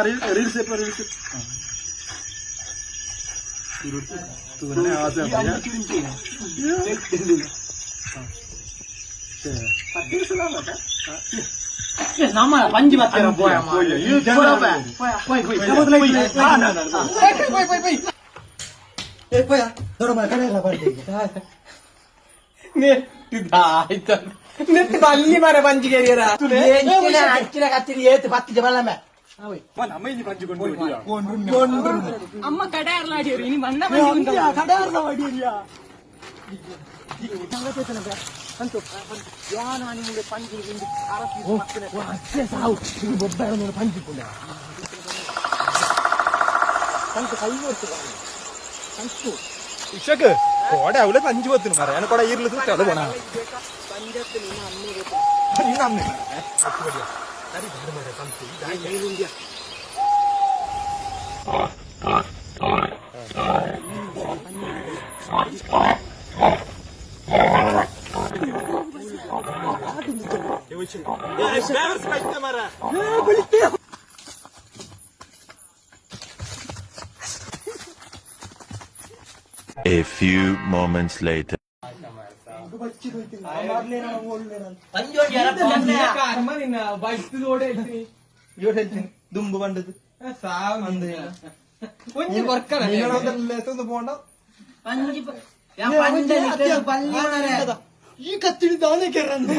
Reels reels. ತೂವನೆ ಆಸೆ. ನಮ್ಮ ಪಂಜಿ ಬರ್ತಾರ. ಪೋಯ, ಈ ಜನ. ಪೋಯ್ ಪೋಯ್. ಪೋಯ್, ಪೋಯ್, ಪೋಯ್. ನೆಟ್ಟು ಬಲ್ಲಿ ಮರ ಪಂಜಿ ಕೇರಿಯರ. ಅಚ್ಚಿನ ಕತ್ತಿರಿ ಏತು ಪತ್ತಿಜ ಬಲ್ಲಮೆ. ನಮ್ಮ ಇಲ್ಲಿ ಪಂಚಿ ಕೊಂಡು. ಅಮ್ಮ ಕಡೆ ಅರ್ಲಾಡಿಯರು ಇನಿ ಬಂದ ಪಂಜಿ. ಇಶಕ್ ಕೋಡೆ ಅವಳೆ ಪಂಚಿ ಬತ್ತಿನ ಮರ ಏನ ಕೊಡ ಇರ್ಲಿ ತೂತೆ ಅದು ಬೋಣ. ನಿನ್ನ ಅಮ್ಮೆ. A few moments later. ದುಂಬು ಬಂಡದು. ಒಂಜಿ ಕೊರ್ಕನ. ಪೋಂಡ. ಪಂಜಿ. ಈ ಕತ್ತಿಡಿ ದಾನೆ ಕೆರಂದು.